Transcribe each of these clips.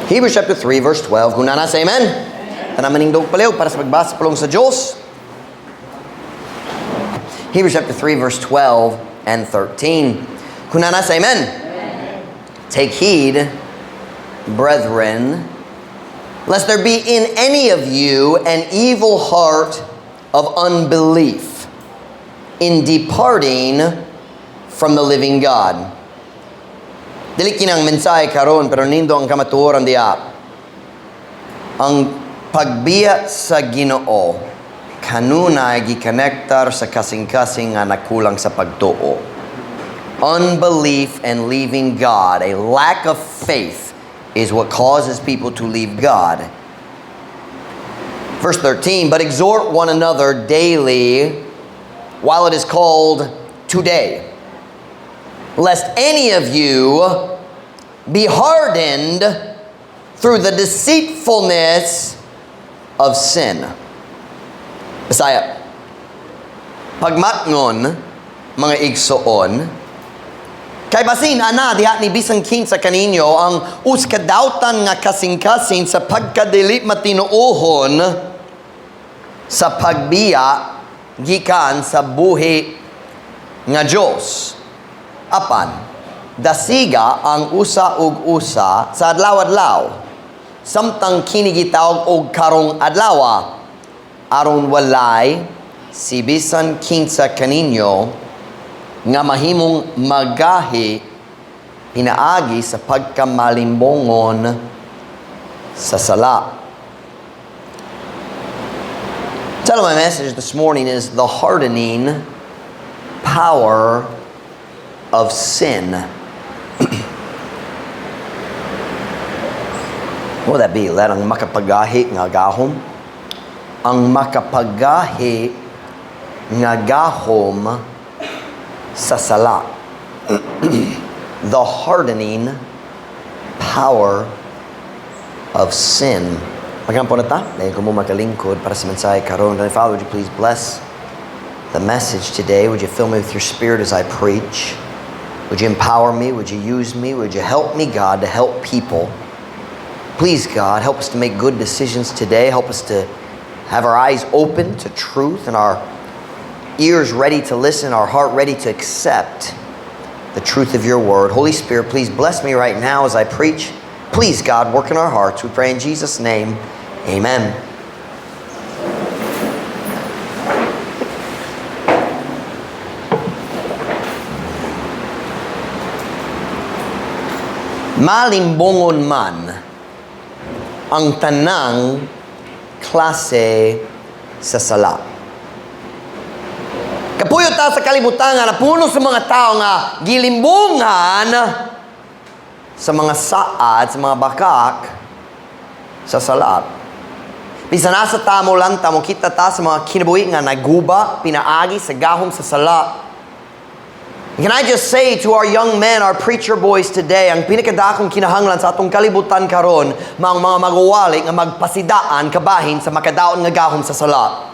Hebrews chapter 3 verse 12. Kung naa na, say amen. Tanan manindog palihog para sa pagbasa pulong sa Diyos. Hebrews chapter 3 verse 12 and 13. Kung naa na, say amen. Take heed, brethren, lest there be in any of you an evil heart of unbelief in departing from the living God. Dili kini ang mensahe karon, pero nindot ang kamatuoran diha. Ang pagbiya sa Ginoo kanunay gikonektar sa kasing-kasing nga nakulang sa pagtuo. Unbelief and leaving God, a lack of faith, is what causes people to leave God. Verse 13, "But exhort one another daily while it is called today, lest any of you be hardened through the deceitfulness of sin." Bisaya. Pagmatngon, mga igsoon, kay basin ana diha ni bisan kinsa kaninyo ang usa ka dautan nga kasing-kasing sa pagkadili matinuohon sa pagbiya gikan sa buhi nga Dios. Apan dasiga ang usa ug usa sa adlaw-adlaw samtang kini gitawag og karong adlaw, aron walay si bisan kinsa kaninyo nga mahimong magahi pinaagi sa pagkamalimbongon sa sala. Title of my message this morning is "The Hardening Power of Sin." What would that be? Let ang makapagahi nga gahom? Ang makapagahi nga gahom sa sala. The hardening power of sin. Magampo na ta. Dayon ko mo makalingkod para sa mensahe karon. Heavenly Father, would you please bless the message today? Would you fill me with your Spirit as I preach? Would you empower me? Would you use me? Would you help me, God, to help people? Please, God, help us to make good decisions today. Help us to have our eyes open to truth and our ears ready to listen, our heart ready to accept the truth of your word. Holy Spirit, please bless me right now as I preach. Please, God, work in our hearts. We pray in Jesus' name. Amen. Malimbongon man ang tanang klase sa sala. Kapuyo ta sa kalibutan nga napuno sa mga tao nga gilimbungan sa mga saad, sa mga bakak, sa sala. Bisan asa ta molangta, mokita ta sa mga kinabuhi nga naguba, pinaagi sa gahom sa sala. Can I just say to our young men, our preacher boys today, ang pinakadakong kinahanglan sa atong kalibutan karon, maong mga magwawali nga magpasidaan kabahin sa makadaon nga gahom sa sala.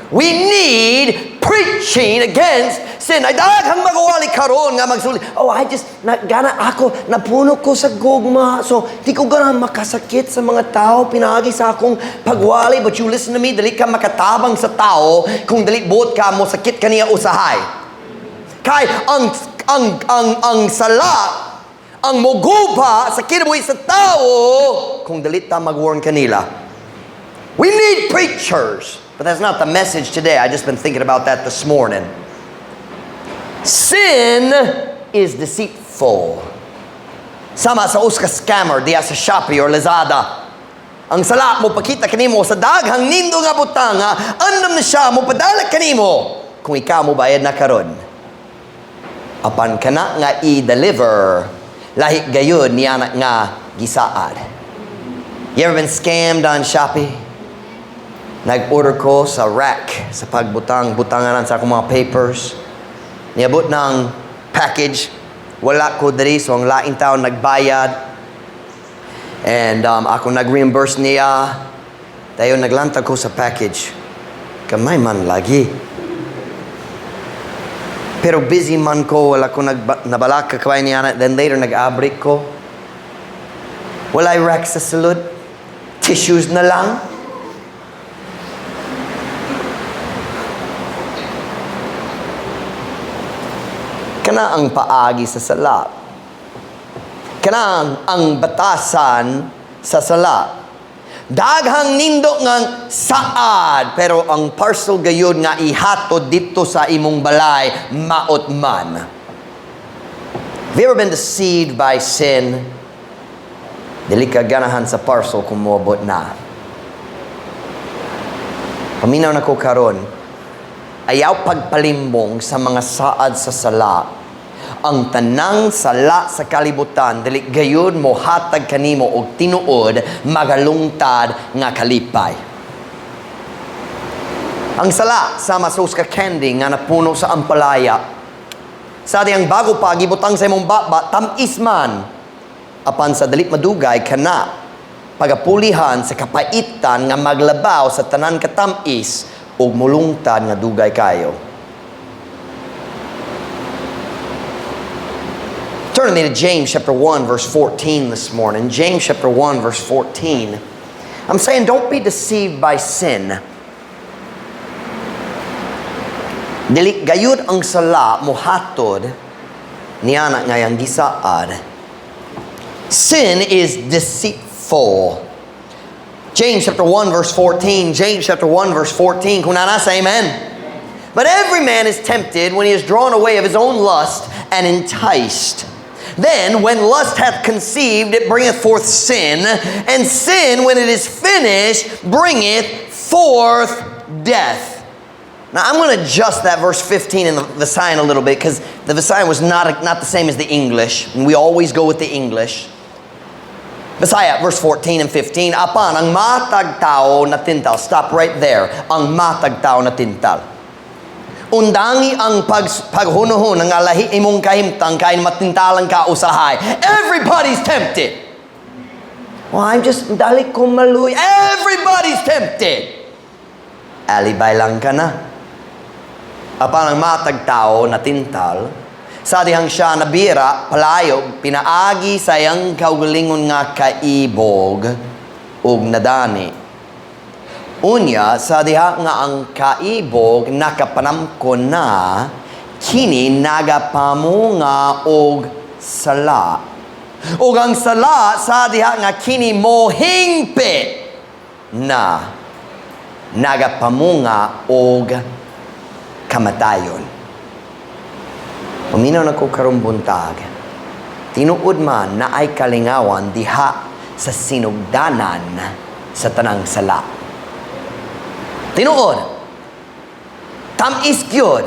We need preaching against sin. Ay daghang magwawali karon nga magsulti, "Oh, I just, na, gana ako, napuno ko sa gugma. So, di ko gana makasakit sa mga tao, pinaagi sa akong pagwali." But you listen to me, dili ka makatabang sa tao kung dili buot ka mo sakit kaniya usahay. Kay ang sala ang moguba sa kinabuhi sa tao kung dili ta mag-warn kanila. We need preachers. But that's not the message today. I just been thinking about that this morning. Sin is deceitful. Sama sa usa ka scammer diya sa Shopee or Lazada. Ang sala mopakita kanimo sa daghang nindot nga butang nga andam na siya mopadala kanimo kung ikaw mo bayad na karon. Apan kana nga i-deliver, lahi gayud niya na nga gisaad. You ever been scammed on Shopee? Nag-order ko sa rack sa pagbutang butanganan sa akong mga papers. Niabot ng package. Wala ko diri, so ang laing tao nagbayad. And ako nag-reimburse niya. Dayon naglantag ko sa package. Gamay man lagi. Pero busy man ko, wala ko nabalaka kaway niya. Then later nag-abri ko. Walay rack sa sulod. Tissues na lang. Kana ang paagi sa sala. Kana ang batasan sa sala. Daghang nindot nga saad, pero ang parcel gayud nga ihatod didto sa imong balay, maot man. Have you ever been deceived by sin? Dili ka ganahan sa parcel kung moabot na. Paminaw nako karon, ayaw pagpalimbong sa mga saad sa sala. Ang tanang sala sa kalibutan dili gayud mohatag kanimo og tinuod magalungtad nga kalipay. Ang sala sama sa usa ka candy nga napuno sa ampalaya. Sa dihang bago pa gibutang sa imong baba, tam-is man. Apan sa dili madugay kana pagapulihan sa kapaitan nga maglabaw sa tanan katam-is ug mulungtad nga dugay kayo. Turn with me to James chapter 1 verse 14 this morning. James chapter 1 verse 14. I'm saying, don't be deceived by sin. Dili gayud ang sala mohatod niana nga iyang gisaad. Sin is deceitful. James chapter 1 verse 14. James chapter 1 verse 14. Kung naa na, say amen. But every man is tempted when he is drawn away of his own lust and enticed. Then, when lust hath conceived, it bringeth forth sin, and sin, when it is finished, bringeth forth death. Now, I'm going to adjust that verse 15 in the Visayan a little bit because the Visayan was not the same as the English, and we always go with the English. Bisaya, verse 14 and 15, apan ang matag tao natintal. Stop right there. Ang matag tao natintal. Undangi ang paghunuhon nga lahi imong kahimtang kay matintalan ka usahay. Everybody's tempted. Well, I'm just, dali ko maluy. Everybody's tempted. Alibay lang ka na. Apan ang matag tao natintal, sa dihang siya nabira, palayo, pinaagi sa iyang kaugalingon nga kaibog ug nadani. Unya, sa diha nga ang kaibog nakapanamkon na, kini nagapamunga og sala. Ug ang sala sa diha nga kini mohingpit na, nagapamunga og kamatayon. Paminaw nako karong buntag, tinuod man naay kalingawan diha sa sinugdanan sa tanang sala. Tinuod. Tam-is gyud.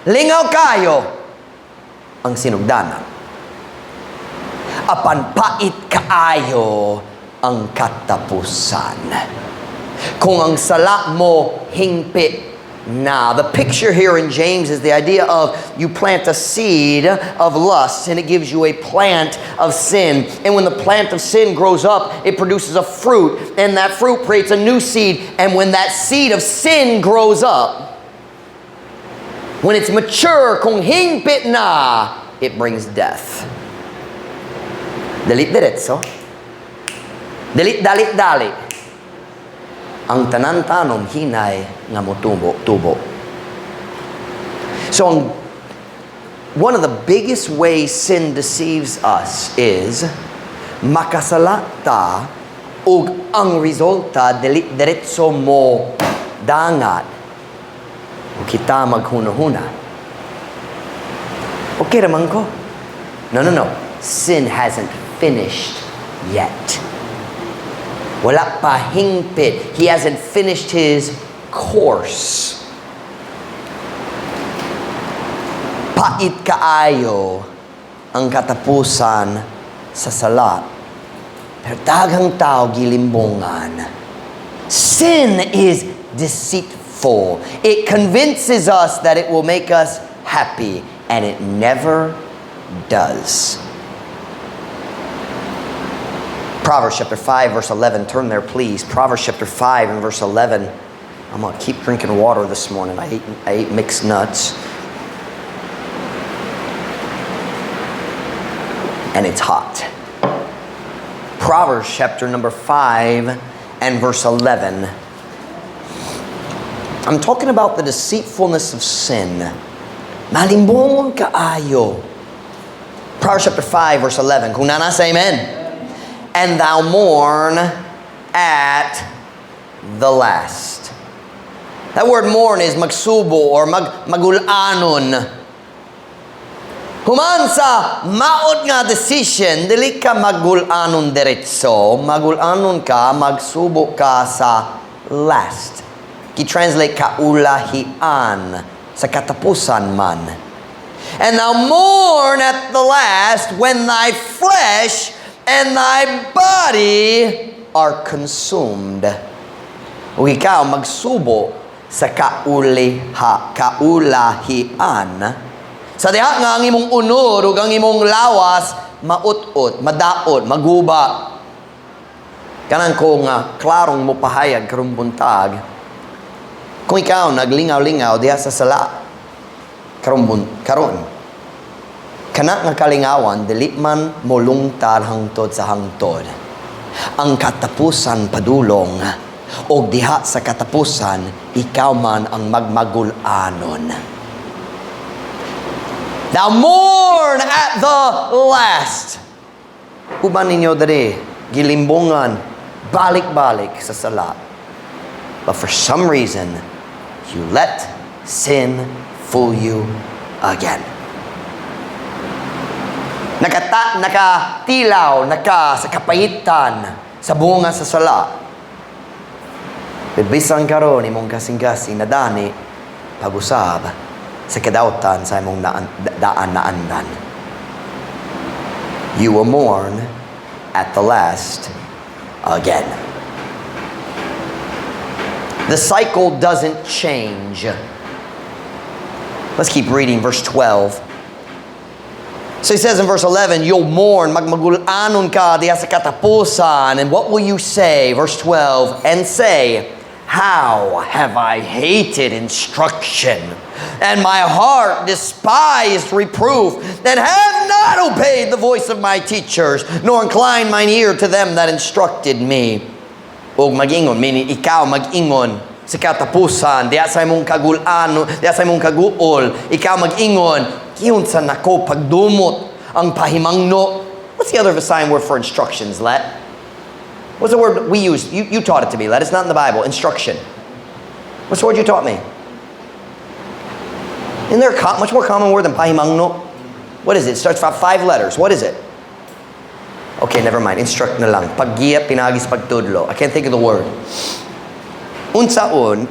Lingaw kayo ang sinugdanan. Apan pait kaayo ang katapusan. Kung ang sala mo hingpit na. The picture here in James is the idea of you plant a seed of lust and it gives you a plant of sin. And when the plant of sin grows up, it produces a fruit, and that fruit creates a new seed. And when that seed of sin grows up, when it's mature, kung hingpit na, it brings death. Dali diretso. Dali, dali, dali. Ang tanan tanom hinay nga motubo, tubo. So one of the biggest ways sin deceives us is makasala ta ug ang resulta dili diretso mo dangat ug kita maghuna-huna. Okay raman ko. No. Sin hasn't finished yet. Wala pa hingpit. He hasn't finished his course. Pait kaayo ang katapusan sa sala. Pero daghang tao gilimbongan. Sin is deceitful. It convinces us that it will make us happy, and it never does. Proverbs chapter 5, verse 11. Turn there, please. Proverbs chapter 5 and verse 11. I'm going to keep drinking water this morning. I ate mixed nuts. And it's hot. Proverbs Proverbs chapter number 5 and verse 11. I'm talking about the deceitfulness of sin. Malimbongon kaayo. Proverbs chapter 5 verse 11. Kung naa na, say amen. "And thou mourn at the last." That word "mourn" is magsubo or magulanon. Human sa maot nga decision, dili ka magulanon diretso, magulanon ka, magsubo ka sa last. Gi-translate kaulahian, sa katapusan man. "And thou mourn at the last when thy flesh and thy body are consumed." Ug ikaw magsubo sa kaulahian. Sa diha nga ang imong unod ug ang imong lawas maut-ot, madaot, maguba. Kanang ko nga klarong mopahayag karong buntag, kung ikaw naglingaw-lingaw diha sa sala karon, kana nga kalingawan dili man molungtad hangtod sa hangtod. Ang katapusan padulong, og diha sa katapusan ikaw man ang magmagul-anon. "Thou mourn at the last." Uban ninyo diri, gilimbongan, balik-balik sa sala. But for some reason, you let sin fool you again. Nakatilaw, naka sa kapahitan, sa bunga sa sala. Bisan karon imong kasing-kasing nadani pag-usab sa kadautan sa imong daan naandan. You will mourn at the last again. The cycle doesn't change. Let's keep reading verse 12. So he says in verse 11, you'll mourn, magmagulanon ka diha sa katapusan. And what will you say? Verse 12, "And say, 'How have I hated instruction, and my heart despised reproof, and have not obeyed the voice of my teachers, nor inclined mine ear to them that instructed me.'" Og mag-ingon, meaning ikaw mag-ingon sa katapusan, diha sa imong kagulan, diha sa imong kaguol, ikaw mag-ingon, "Giunsa nako pagdumot ang pahimangno." What's the other Visayan word for instructions, Let? What's the word we use? You taught it to me, Let. It's not in the Bible. Instruction. What's the word you taught me? Isn't there a much more common word than pahimangno? What is it? It starts with five letters. What is it? Okay, never mind. Instruct na lang. Paggiya, pinaagi sa pagtudlo. I can't think of the word. Unsaon,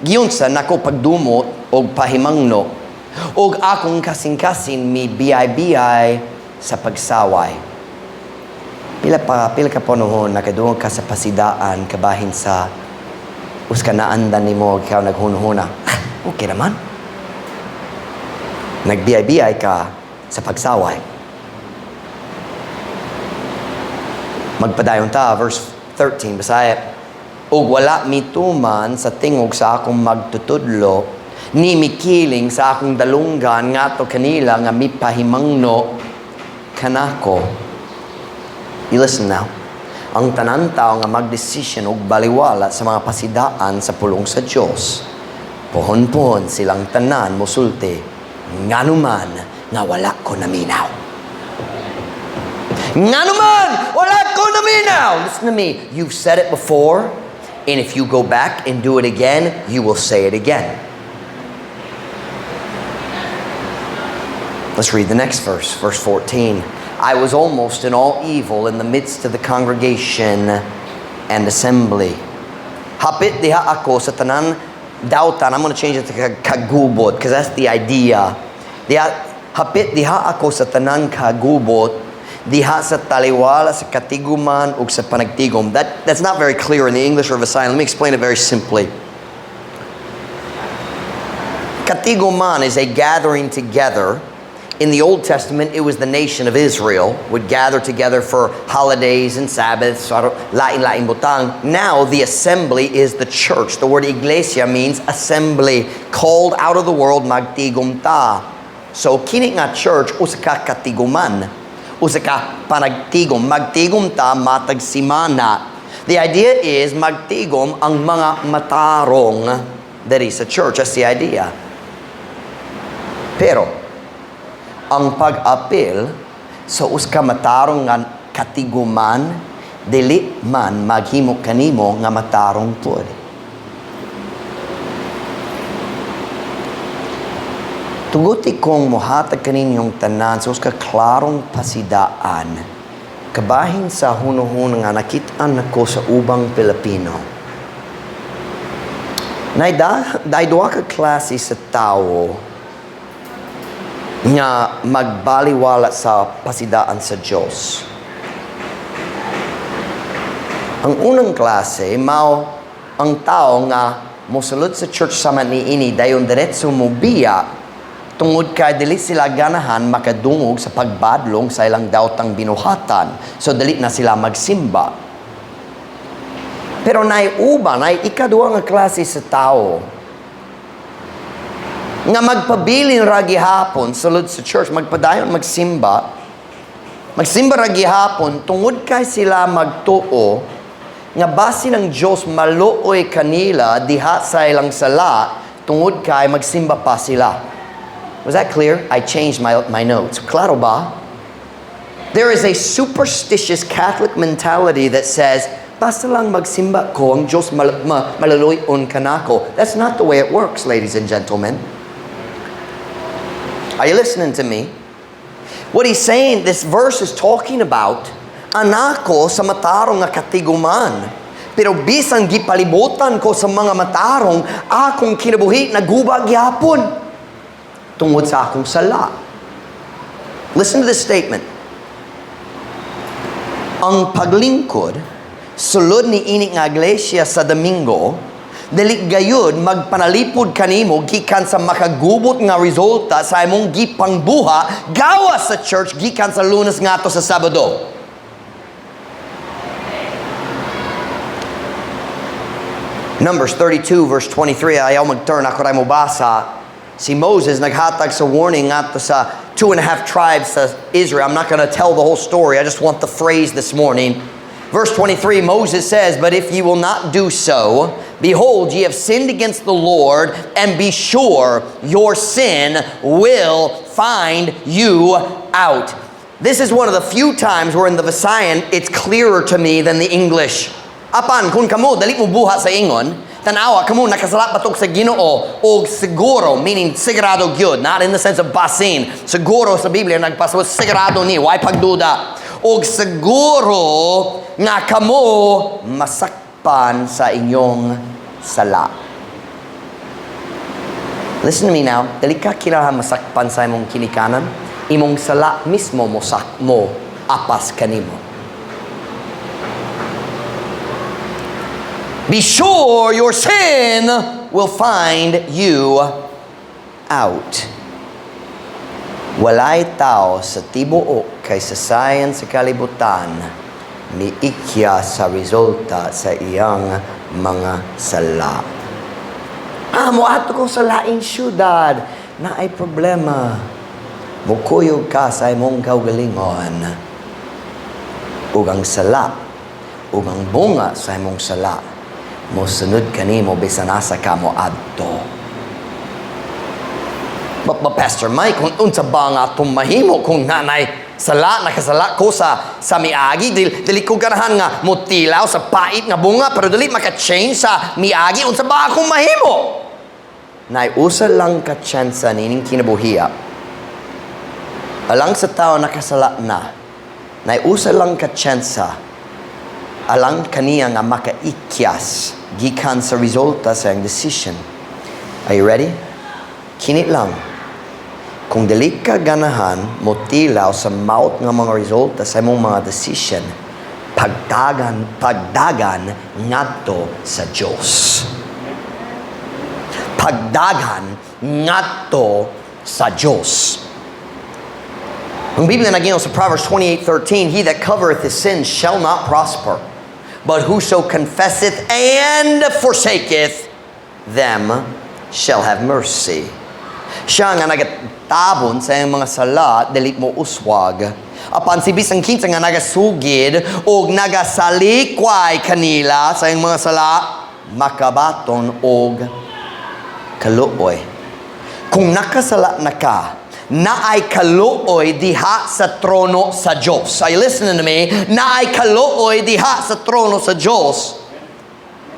giunsa nako pagdumot og pahimangno og akong kasing-kasing mi biyay-biyay sa pagsaway. Pila ka panahon nakadungog ka sa pasidaan kabahin sa usa ka naandan nimo, ikaw naghunhuna, "Ah, okay naman." Nagbiyay-biyay ka sa pagsaway. Magpadayon ta, verse 13, Bisaya. "Ug wala mituman sa tingog sa akong magtutudlo, ni mikiling sa akong dalunggan ngadto kanila nga mipahimangno kanako." You listen now. Ang tanan tao nga magdesisyon og baliwala sa mga pasidaan sa pulong sa Dios, pohon-pohon silang tanan mosulti, "Nganuman nga wala ko naminaw. Nganuman wala ko naminaw." Listen to me. You've said it before, and if you go back and do it again, you will say it again. Let's read the next verse, verse 14. "I was almost in all evil in the midst of the congregation and assembly." Hapit diha ako sa tanan dautan. I'm going to change it to kagubot because that's the idea. Diha, hapit diha ako sa tanan kagubot diha sa taliwala sa katiguman ug sa panagtigom. That's not very clear in the English or Visayan. Let me explain it very simply. Katiguman is a gathering together. In the Old Testament, it was the nation of Israel would gather together for holidays and Sabbaths, lain-lain butang. Now, the assembly is the church. The word iglesia means assembly, called out of the world, magtigom ta. So, kini nga church, usa ka katiguman. Usa ka panagtigom. Magtigom ta matag simana. The idea is magtigom ang mga matarong diri sa church. That's the idea. Pero ang pag-apil sa usa ka matarong nga katiguman, dili man maghimo kanimo nga matarong pud. Tuguti kong mohatag kaninyong tanan sa usa ka klarong pasidaan kabahin sa hunuhuna nga nakit-an nako sa ubang Pilipino. Nay duha ka klase sa tawo nga magbaliwala sa pasidaan sa Dios. Ang unang klase mao ang tao nga mosulod sa church sama niini, dayon diretso mobiya tungod kay dili sila ganahan makadungog sa pagbadlong sa ilang daotang binuhatan. So dili na sila magsimba. Pero naay uban, naay ikaduha nga klase sa tao nga magpabilin ra gihapon sulod sa church, magpadayon magsimba, magsimba ra gihapon tungod kay sila magtuo nga basin ang Dios maluoy kanila diha sa ilang sala tungod kay magsimba pa sila. Was that clear? I changed my notes. Klaro ba? There is a superstitious Catholic mentality that says, "Basta lang magsimba ko, ang Diyos malaluyon kanako." That's not the way it works, ladies and gentlemen. Are you listening to me? What he's saying, this verse is talking about, anako sa matarong nga katiguman. Pero bisan gipalibutan ko sa mga matarong, akong kinabuhi naguba gyapon tungod sa akong sala. Listen to this statement. Ang paglingkod sulod niini nga iglesia sa Domingo, dili gayud magpanalipod kanimo gikan sa makagubot nga resulta sa imong gipangbuha gawas sa church gikan sa Lunes ngadto sa Sabado. Numbers 32 verse 23, ayaw mag-turn, ako ray mobasa. Si Moses naghatag sa warning ngadto sa 2.5 tribes sa Israel. I'm not going to tell the whole story. I just want the phrase this morning. Verse 23, Moses says, "But if ye will not do so, behold, ye have sinned against the Lord, and be sure your sin will find you out." This is one of the few times where in the Visayan, it's clearer to me than the English. "Apan, kung kamo, dali mo buhat sa ingon, tanawa, kamo nakasala batok sa Ginoo, og siguro," meaning sigurado gyud, not in the sense of basin. Siguro sa Biblia, nagpasabot, sigurado ni, way pagduda. "Og siguro nga kamo masakpan sa inyong sala." Listen to me now. Dili ka kinahanglan masakpan sa imong kinikanan. Imong sala mismo mo apas kanimo. Be sure your sin will find you out. Walay tao sa tibuok kasaysayan sa kalibutan miikya sa resulta sa iyang mga sala. "Ah, moadto ko sa laing syudad, naay problema." Mukuyog ka sa imong kaugalingon. Ug ang sala, ug ang bunga sa imong sala, mosunod kanimo bisan asa ka mo adto. But Pastor Mike, kung unsa ba nga atong mahimo kung nanay sala, nakasala ko sa miagi, dili ko ganahan nga motilaw sa pait nga bunga, pero dili maka-change sa miagi, unsa ba akong mahimo? Nay usa lang ka tsansa nining kinabuhiya. Alang sa tao nakasala na, nay usa lang ka tsansa alang kaniya nga makaikyas gikan sa resulta sa iyang decision. Are you ready? Kini lang. Kung dili ka ganahan motilaw sa maot nga mga resulta sa imong mga decision, pagdagan ngadto sa Dios. Pagdagan ngadto sa Dios. Ang Biblia nag-ingon sa Proverbs 28:13, "He that covereth his sins shall not prosper, but whoso confesseth and forsaketh them shall have mercy." Siya nga nagatabon sa iyang mga sala, dili mo uswag. Apan si bisan kinsa nga nagasugid og nagasalikway kanila sa iyang mga sala, makabaton og kaluoy. Kung nakasala na ka, naay kaluoy diha sa trono sa Diyos. Are you listening to me? Naay kaluoy diha sa trono sa Diyos.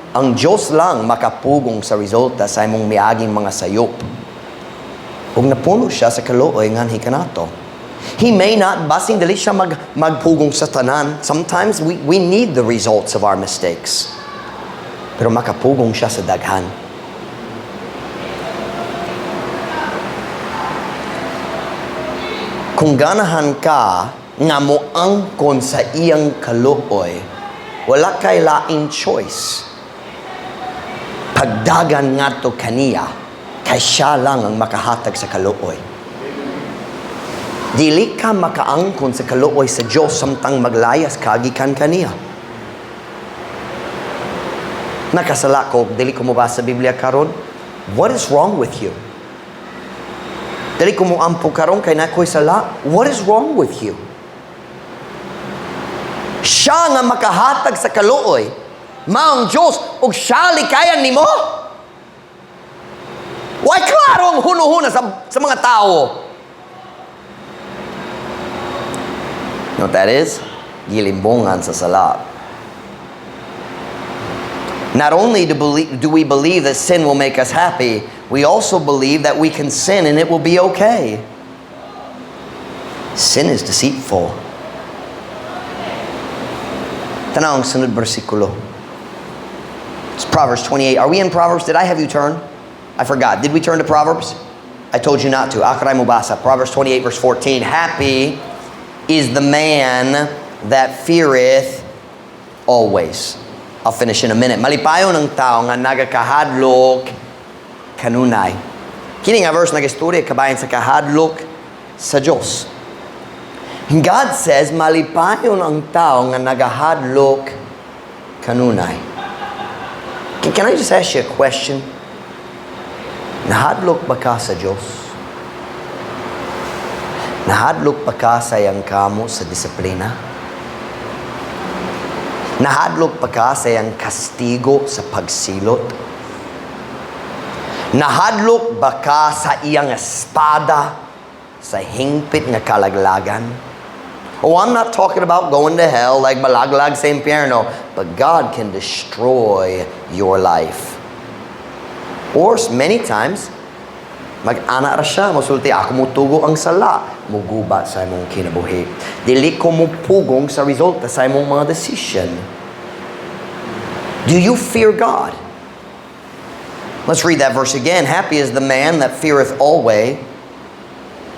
Ang Diyos lang makapugong sa resulta sa imong miaging mga sayop. Ug napuno siya sa kaluoy nganhi kanato. He may not, basing dili siya magpugong sa tanan. Sometimes we need the results of our mistakes. Pero makapugong siya sa daghan. Kung ganahan ka nga moangkon sa iyang kaluoy, wala kay laing choice. Pagdagan ngadto kaniya, kay siya lang ang makahatag sa kaluoy. Dili ka makaangkon sa kaluoy sa Dios samtang maglayas ka gikan kaniya. Nakasala ko, dili ko mobasa sa Biblia karon. What is wrong with you? Dili ko moampo karon kay nakoy sala. What is wrong with you? Siya nga makahatag sa kaluoy, maong Diyos, ug siya likayan nimo? Why klaro ang hunuhuna sa mga tao? You know what that is? Gilimbungan sa sala. Not only do we believe that sin will make us happy, we also believe that we can sin and it will be okay. Sin is deceitful. Tanaw ang sunod bersikulo. It's Proverbs 28. Are we in Proverbs? Did I have you turn? I forgot. Did we turn to Proverbs? I told you not to. Ako ray mobasa. Proverbs 28 verse 14. Happy is the man that feareth always. I'll finish in a minute. Malipayon ang tao nga nagakahadlok kanunay. Kini nga verse nagistorya kabahin sa kahadlok sa Diyos. God says, malipayon ang tao nga nagahadlok kanunay. Can I just ask you a question? Nahadlok ba ka sa Diyos? Nahadlok ba ka sa iyang kamo sa disiplina? Nahadlok ba ka sa iyang kastigo sa pagsilot? Nahadlok ba ka sa iyang espada sa hingpit nga kalaglagan? Oh, I'm not talking about going to hell like malaglag sa impyerno, but God can destroy your life. Or many times, mag-ana ra siya, mosulti, ako motugo ang sala, muguba sa imong kinabuhi. Dili ko mupugong sa resulta sa imong mga decision. Do you fear God? Let's read that verse again. Happy is the man that feareth always,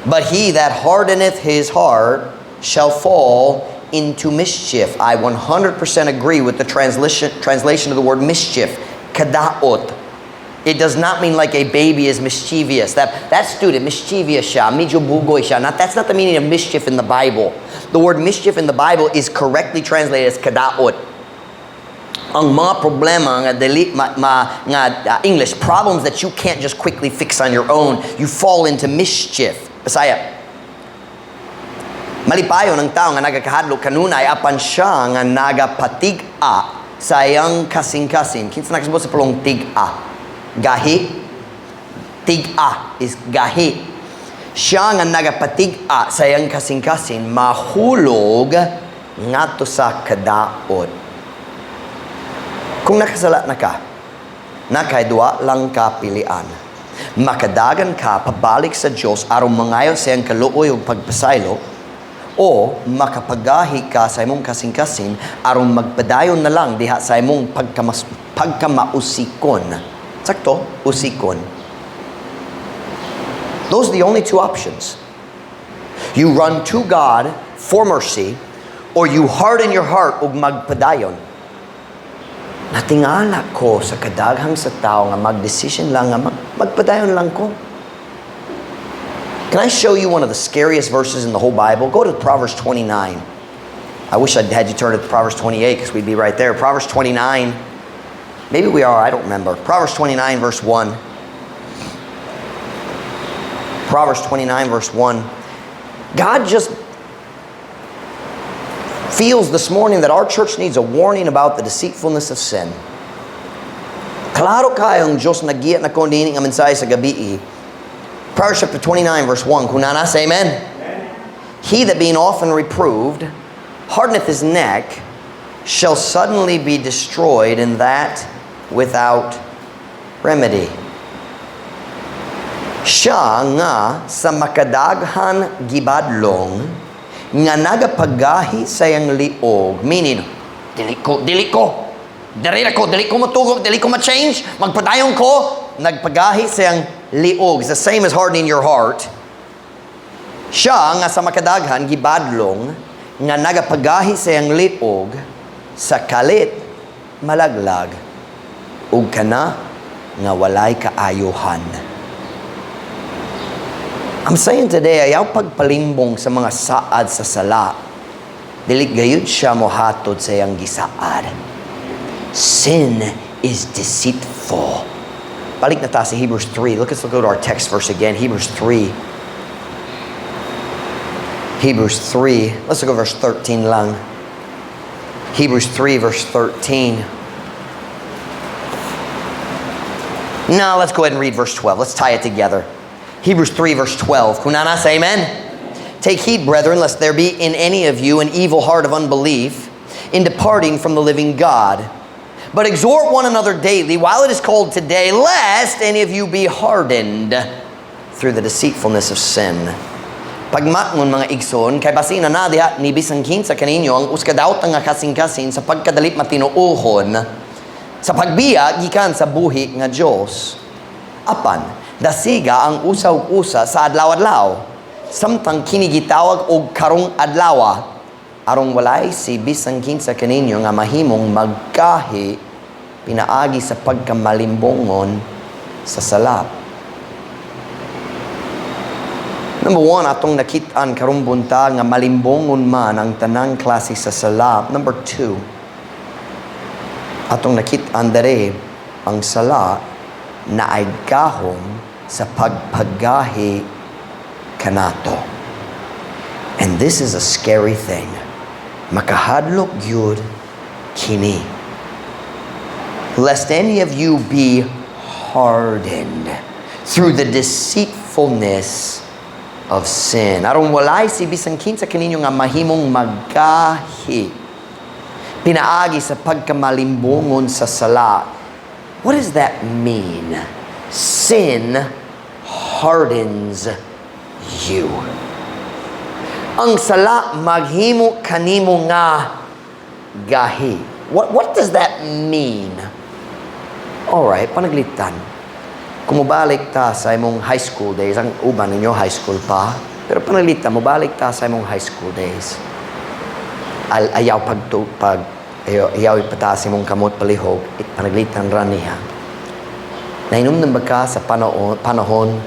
but he that hardeneth his heart shall fall into mischief. I 100% agree with the translation of the word mischief, kadaot. It does not mean like a baby is mischievous. That student, mischievous siya, medyo bugoy siya. That's not the meaning of mischief in the Bible. The word mischief in the Bible is correctly translated as kadaot. Ang mga problema nga dili ma, ma, nga English, problems that you can't just quickly fix on your own. You fall into mischief. Bisaya. Malipayon ang tao nga nagakahadlok kanunay apan siya nga nagapatig-a sa iyang kasing-kasing. Kinsa nakasabot sa pulong tig-a? Gahi. Tig-a is gahi. Siya nga nagapatig-a sa iyang kasing-kasing mahulog ngadto sa kadaot. Kung nakasala na ka, nakay duwa lang ka pilian. Makadagan ka pabalik sa Dios aron mangayo sa iyang kaluoy ug pagpasaylo, o makapagahi ka sa imong kasing-kasing aron magpadayon na lang diha sa imong pagkamausikon. Sakto, usikon. Those are the only two options. You run to God for mercy, or you harden your heart ug magpadayon. Natingala ko sa kadaghang sa tao nga mag-decision lang nga magpadayon lang ko. Can I show you one of the scariest verses in the whole Bible? Go to Proverbs 29. I wish I'd had you turn to Proverbs 28 because we'd be right there. Proverbs 29. Maybe we are, I don't remember. Proverbs 29 verse 1. Proverbs 29 verse 1. God just Feels this morning that our church needs a warning about the deceitfulness of sin. Klaro kaayo ang Diyos nagiya nako niini nga mensahe sa gabii. Proverbs chapter 29 verse 1. Kung naa na, say amen. "He that being often reproved hardeneth his neck shall suddenly be destroyed, and that without remedy." Siya nga sa makadaghan gibadlong nga nagapagahi sa iyang liog, meaning, "Dili ko, dili ko, diri ko, dili ko matugok, dili ko ma-change, magpadayon ko," nagpagahi sa iyang liog. It's the same as hardening your heart. Siya nga sa makadaghan gibadlong nga nagapagahi sa iyang liog, sa kalit malaglag ug kana nga walay kaayohan. I'm saying today, ayaw pagpalimbong sa mga saad sa sala. Dili gayud siya mohatod sa iyang gisaad. Sin is deceitful. Balik na ta sa Hebrews 3. Let's look at our text verse again. Hebrews 3. Hebrews 3. Let's look at verse 13 lang. Hebrews 3 verse 13. Now let's go ahead and read verse 12. Let's tie it together. Hebrews 3 verse 12. Kung naa na, say amen. "Take heed, brethren, lest there be in any of you an evil heart of unbelief in departing from the living God. But exhort one another daily while it is called today, lest any of you be hardened through the deceitfulness of sin." Pagmatngon, mga igsoon, kay basin na diha ni bisan kinsa kaninyo ang usa ka daotang nga kasing-kasin sa pagkadali matinuohon sa pagbiya gikan sa buhi nga Dios. Apan dasiga ang usa ug usa sa adlaw-adlaw samtang kini gitawag og karong adlaw, aron walay si bisan kinsa kaninyo nga mahimong magkahi pinaagi sa pagkamalimbongon sa sala. Number one, atong nakit-an karong buntag nga malimbongon man ang tanang klase sa sala. Number two, atong nakit-an dere ang sala naay gahom sa pagpagahi kanato. And this is a scary thing. Makahadlok gyud kini. "Lest any of you be hardened through the deceitfulness of sin." Aron walay si bisan kinsa kaninyo nga mahimong magkahi pinaagi sa pagkamalimbongon sa sala. What does that mean? Sin hardens you. Ang sala maghimo kanimo nga gahi. What does that mean? Alright, panaglitan. Kung mobalik ta sa imong high school days, ang uban ninyo high school pa, pero pananglitan, mobalik ta sa imong high school days. Ayaw pag ayaw ipataas imong kamot palihog, panaglitan ra niya. Nahinumdum ba ka sa panahon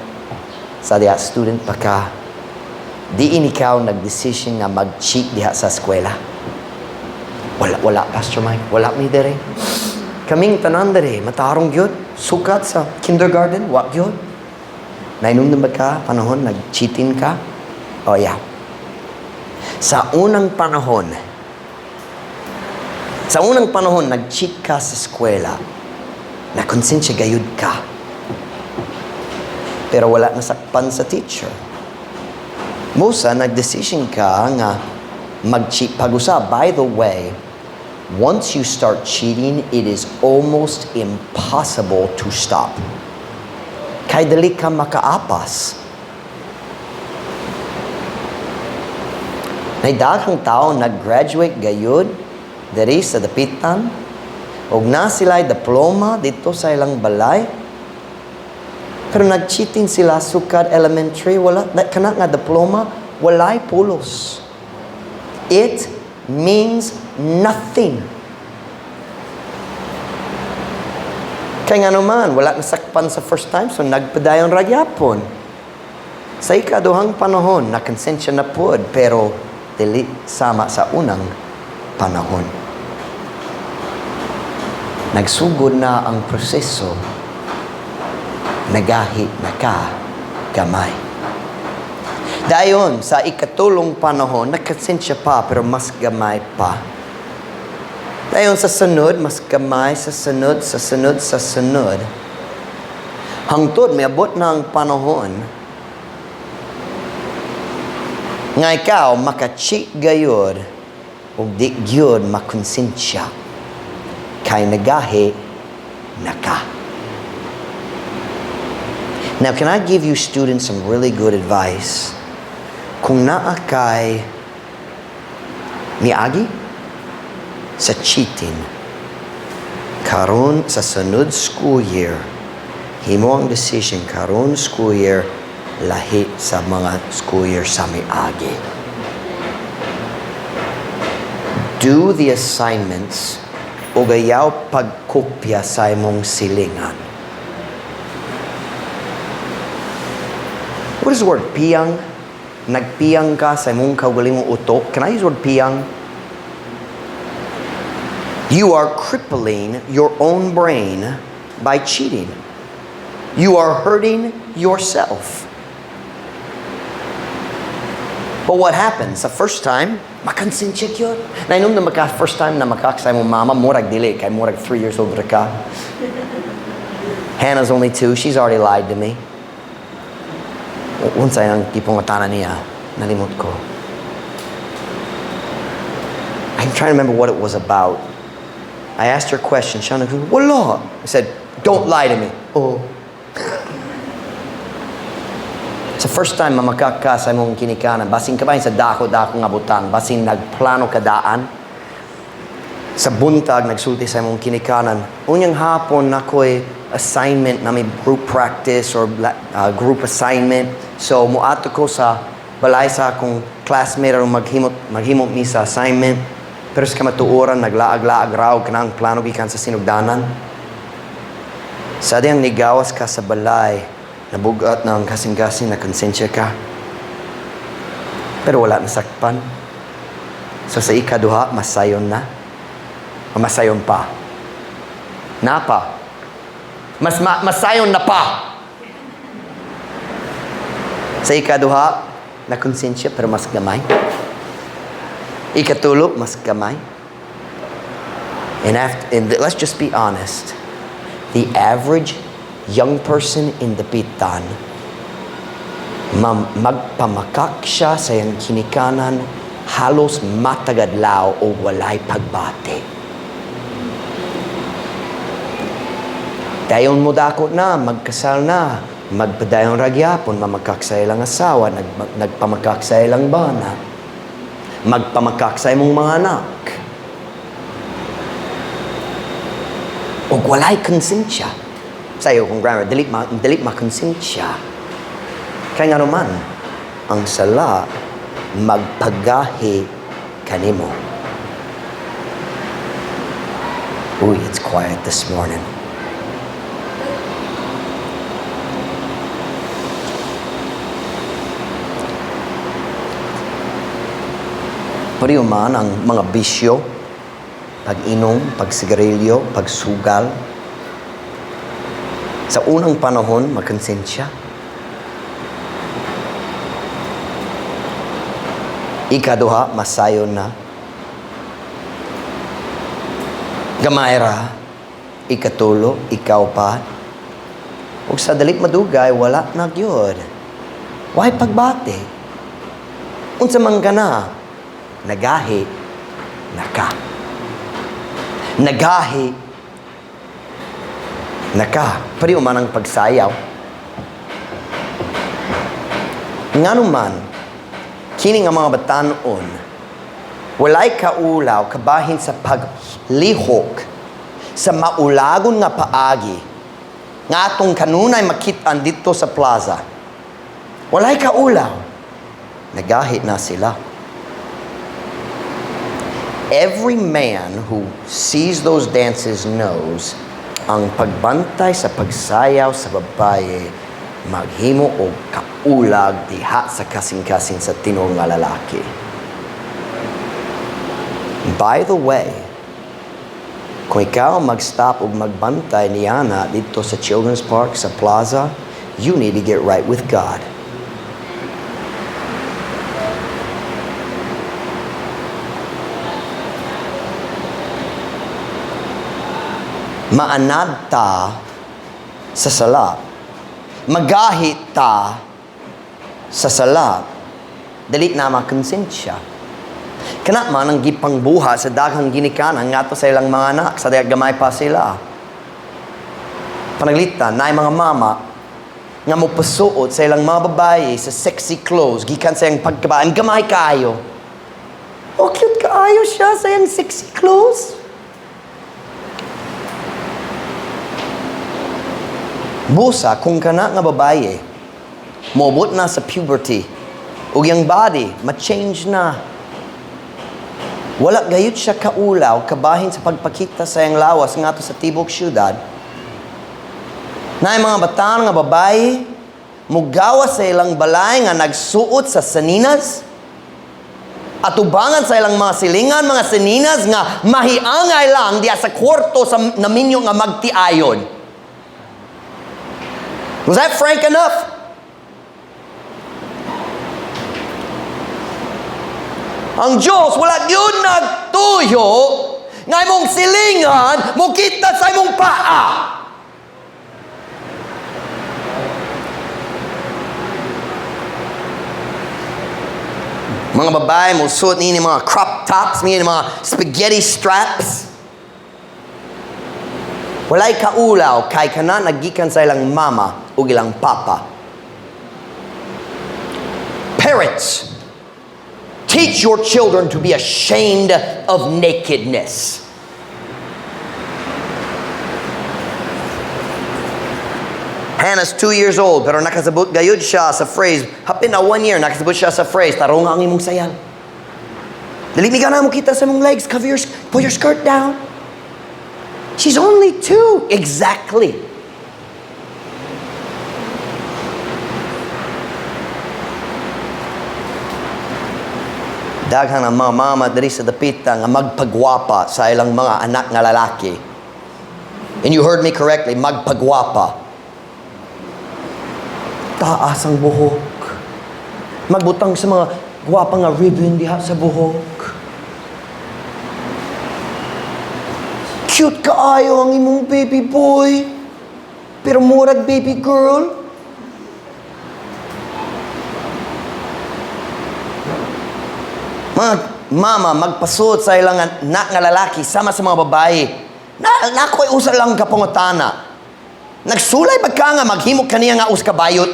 sa diha student pa ka, diin ikaw nag-decision nga mag-cheat diha sa eskwela? Wala, wala, Pastor Mike. Wala mi dere. Kaming tanan dere, matarong gyud. Sukat sa kindergarten, wa gyud. Nahinumdum ba ka, panahon, nag-cheating ka? Oh, yeah. Sa unang panahon, nag-cheat ka sa eskwela, nakonsensya gayud ka. Pero wala nasakpan sa teacher. Musa, nag-decision ka nga mag-cheat pag-usab. By the way, once you start cheating, it is almost impossible to stop. Kay dali ka makaapas. Nay daghang tao nag-graduate gayud diri sa dapitan og na sila'y diploma dito sa ilang balay. Pero nag-cheating sila sukad elementary, wala na, kana nga diploma walay pulos. It means nothing. Kay nga naman, wala nasakpan sa first time, so nagpadayon ra gyapon. Sa ikaduhang panahon, nakonsensya na pod, pero dili sama sa unang panahon. Nagsugod na ang proseso, nagahi na ka gamay. Dayon, sa ikatlong ikatulong panahon, nakonsensya pa, pero mas gamay pa. Dayon sa sunod, mas gamay, sa sunod, sa sunod, sa sunod. Hangtod, miabot na ang panahon nga ikaw maka-cheat gayud ug di gyud makonsensya. Kay nagahi na ka. Now, can I give you students some really good advice? Kung naa kay miagi sa cheating, karon sa sunod school year, himo ang decision, karon school year lahi sa mga school year sa miagi. Do the assignments ug ayaw pagkopya sa imong silingan. What is the word? Piyang? Nagpiyang ka sa imong kaugalingong utok. Can I use the word piyang? You are crippling your own brain by cheating. You are hurting yourself. But what happens? The first time, makonsensya gyud. Nahinumdom ba ka first time na makak sa imong mama, murag dili, kay murag 3 years old ra ka. Hannah's only 2. She's already lied to me. Unsay ang gipangutana niya, nalimot ko. I'm trying to remember what it was about. I asked her a question. Shana goes, "Wala." I said, "Don't lie to me." "Oh." Sa first time mamakak ka sa imong kinikanan, basin ka ba sa dako-dako nga butang, basin nagplano ka daan, sa buntag nagsulti sa imong kinikanan, unyang hapon na ko'y assignment na may group practice or group assignment. So muadto ko sa balay sa akong classmate aron maghimot mi sa assignment. Pero sa kamatuoran, naglaag-laag raw kanang plano gikan sa sinugdanan. Sa diyang nigawas ka sa balay, nabugat na ang kasing-kasing, na konsensya ka. Pero wala nasakpan. So sa ikaduha, masayon na. O masayon pa. Napa. Mas masayon na pa. Sa ikaduha, na konsensya pero mas gamay. Ikatulo, mas gamay. And let's just be honest. The average young person in Dapitan, magpamakak siya sa iyang kinikanan, halos matag adlaw o walay pagbati. Dayon mo dako na, magkasal na, magpadayon ra gyapon, mamakak sa ilang asawa, nagpamakak sa ilang bana, magpamakak sa imong mga anak. Og walay konsensya. Sa iyo kung grammar, dili makonsensya. Kaya nga naman, ang sala magpagahi kanimo. Uy, it's quiet this morning. Pareho man ang mga bisyo, pag-inom, pagsigarilyo, pagsugal. Sa unang panahon, makonsensya. Ikaduha, masayon na. Gamay ra. Ikatulo, ikaw pa. Ug sa dali madugay, wala na gyud. Why pagbati? Unsa man ka na, nagahi na ka. Nagahi na ka. Pareho man ang pagsayaw. Ngano man, kini nga mga batan-on, walay kaulaw kabahin sa paglihok sa maulagon nga paagi nga atong kanunay makit-an dito sa plaza. Walay kaulaw. Nagahit na sila. Every man who sees those dances knows ang pagbantay sa pagsayaw sa babaye maghimo og kaulag diha sa kasing-kasing sa tinuod nga lalaki. By the way, kung ikaw mag-stop og magbantay niana dito sa Children's Park, sa plaza, you need to get right with God. Maanad ta sa sala. Magahi ta sa sala. Dili na makonsensya. Kana man ang gipangbuhat sa daghang ginikanan ngadto sa ilang mga anak sa dayag gamay pa sila. Pananglitan, naay mga mama nga mopasuot sa ilang mga babae sa sexy clothes gikan sa iyang pagkabaan, gamay kaayo. Oh, cute kaayo siya sa iyang sexy clothes. Busa, kung kana nga babae, moabot na sa puberty, ug iyang body, ma-change na. Wala gayud siya kaulaw, kabahin sa pagpakita sa iyang lawas ngadto sa tibok syudad. Naay mga bata nga babae, mugawas sa ilang balay nga nagsuot sa saninas, atubangan sa ilang mga silingan, mga saninas nga mahiangay lang diya sa kwarto sa naminyo nga magtiayon. Was that frank enough? Ang Diyos wala gyud nagtuyo nga imong silingan mokita sa imong paa. Mga babae mosuot niini mga crop tops, niini mga spaghetti straps. Walay kaulaw kay kana nagikan sa ilang mama ug ilang papa. Parents, teach your children to be ashamed of nakedness. Hannah's 2 years old, pero nakasabot gayud siya sa phrase, hapin na 1 year, nakasabot siya sa phrase, "Tarong ang imong sayal. Dili mi gana mokita sa imong legs, pull your skirt down." She's only 2. Exactly. Daghan ang mga mama diri sa dapita nga magpagwapa sa ilang mga anak nga lalaki. And you heard me correctly, magpagwapa. Taas ang buhok. Magbutang sa mga gwapa nga ribbon diha sa buhok. Cute kaayo ang imong baby boy. Pero murag baby girl. Mga mama magpasuot sa ilang anak nga lalaki sama sa mga babae. Na nakoy usa lang ka pangutana. Nagsulay ba ka nga maghimo kaniya nga usa ka bayot?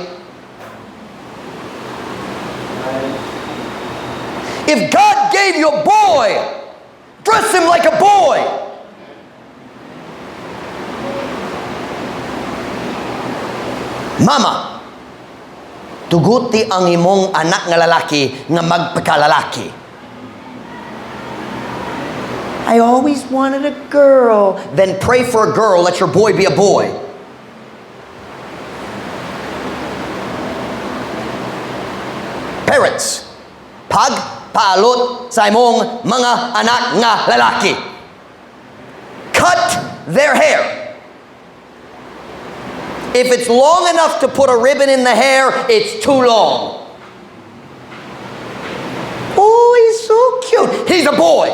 If God gave you a boy, dress him like a boy. Mama, tuguti ang imong anak nga lalaki nga magpakalalaki. I always wanted a girl. Then pray for a girl, let your boy be a boy. Parents, pagpaalot sa imong mga anak nga lalaki. Cut their hair. If it's long enough to put a ribbon in the hair, it's too long. Oh, he's so cute. He's a boy.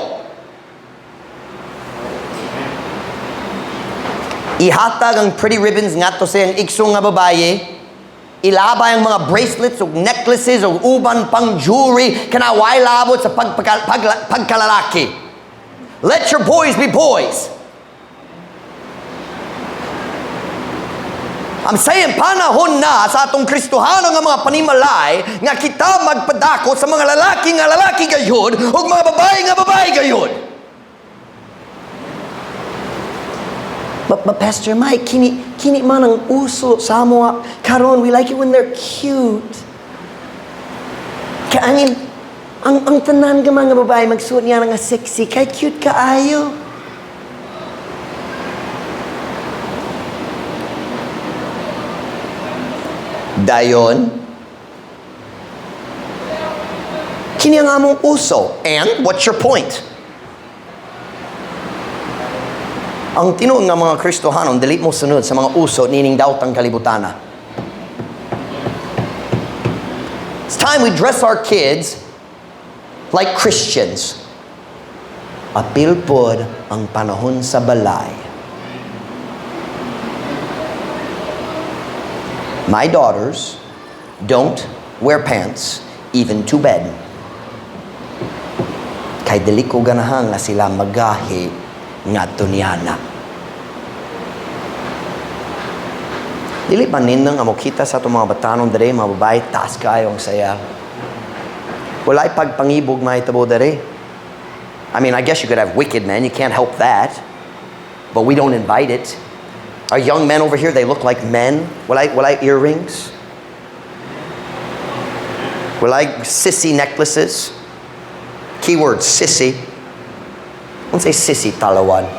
Ihatag ang pretty ribbons ngadto sa iyang igsoon nga babaye. Ilabay ang mga bracelets ug necklaces ug uban pang jewelry kana way labot sa pagkalalaki. Let your boys be boys. I'm saying, panahon na sa atong Kristohano nga mga panimalay nga kita magpadako sa mga lalaki nga lalaki gayud ug mga babae nga babae gayud. But Pastor Mike, kini man ang uso sa amo karon. We like it when they're cute. Kaya ang tanan nga mga babae magsuot niya nga sexy, kay cute kaayo. Dayon, kini ang among uso. And what's your point? Ang tinuod nga mga Kristohanon, dili mo sunod sa mga uso nining daotang kalibutana. It's time we dress our kids like Christians. Apil pod ang panahon sa balay. My daughters don't wear pants even to bed. Kay dili ko ganahan nga sila magahi ngadto niana. Dili ba nindot nga mokita sa atong mga batanon dere, mga babae, taas kayo ang saya? Walay pagpangibog mahitabo dere. I mean, I guess you could have wicked men. You can't help that. But we don't invite it. Our young men over here, they look like men. Walay earrings. Walay sissy necklaces. Keyword, sissy. Don't say sissy, talawan.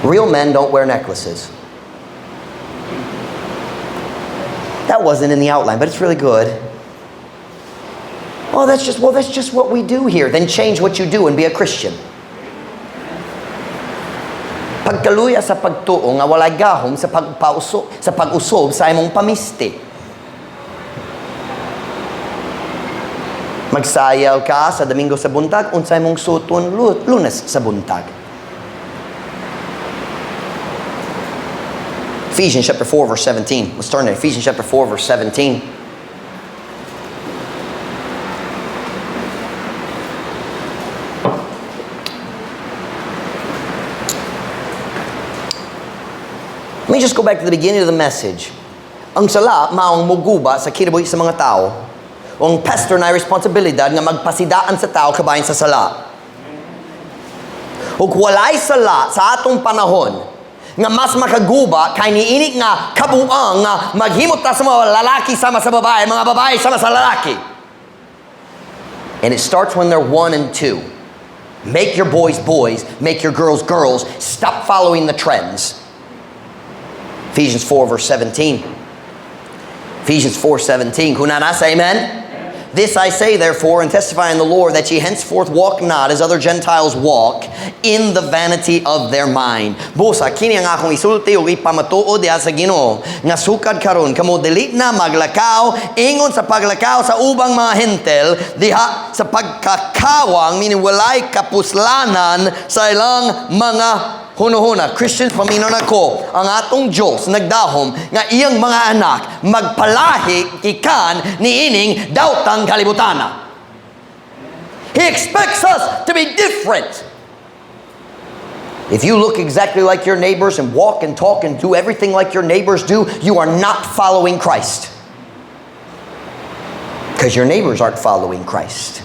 Real men don't wear necklaces. That wasn't in the outline, but it's really good. Oh, well, that's just what we do here. Then change what you do and be a Christian. Pagkaluya sa pagtuo nga walay gahom sa pagpauso, sa pag-usob sa imong pamisti. Magsayal ka sa Domingo sa buntag, unsay imong suton Lunes sa buntag? Ephesians chapter 4 verse 17. Let's turn to Ephesians chapter 4 verse 17. Let me just go back to the beginning of the message. Ang sala maong muguba sa kinabuhi sa mga tao. Ang pastor na responsibilidad nga magpasidaan sa tao kabahin sa sala. Ug walay sala sa atong panahon nga mas makaguba kay niini nga kabuang nga maghimot ta sa mga lalaki sama sa babae, mga babae sama sa lalaki. And it starts when they're 1 and 2. Make your boys boys, make your girls girls. Stop following the trends. Ephesians 4 verse 17. Ephesians 4:17. Kunana, say amen. This I say, therefore, and testify in the Lord, that ye henceforth walk not as other Gentiles walk, in the vanity of their mind. Busa, kini ang akong isulti ug ipamatuod diha sa Ginoo, nga sukad karon kamo dili na maglakaw ingon sa paglakaw sa ubang mga Hentil, diha sa pagkakawang, meaning walay kapuslanan sa ilang mga hunuhuna. Christians, paminaw na ko, ang atong Diyos nagdahom nga iyang mga anak magpalahi gikan niining daotang kalibutana. He expects us to be different. If you look exactly like your neighbors and walk and talk and do everything like your neighbors do, you are not following Christ. Because your neighbors aren't following Christ.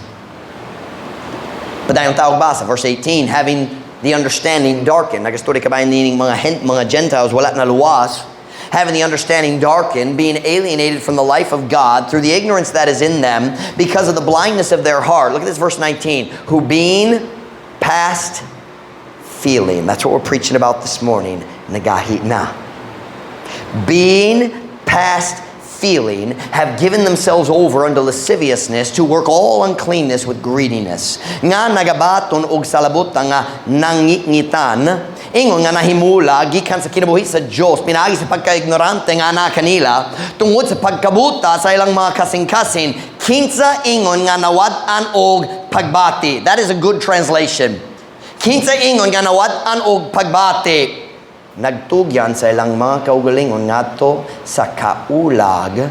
Padayon tawag basa, verse 18, having the understanding darkened. Nagastorya ka ba nining mga Gentiles, wala na luwas. Having the understanding darkened, being alienated from the life of God through the ignorance that is in them because of the blindness of their heart. Look at this verse 19. Who being past feeling. That's what we're preaching about this morning. Nagahi na. Being past feeling, have given themselves over unto lasciviousness to work all uncleanness with greediness. Nga nagabaton og salabutan nga nangitngitan, ingon nga nahimula gikan sa kinabuhi sa Dios pinaagi sa pagkaignorante nga ana kanila tungod sa pagkabuta sa ilang mga kasing-kasing, kinsa ingon nga nawad-an og pagbati. That is a good translation. Kinsa ingon nga nawad-an og pagbati, nagtugyan sa ilang mga kaugalingon ngadto sa kaulag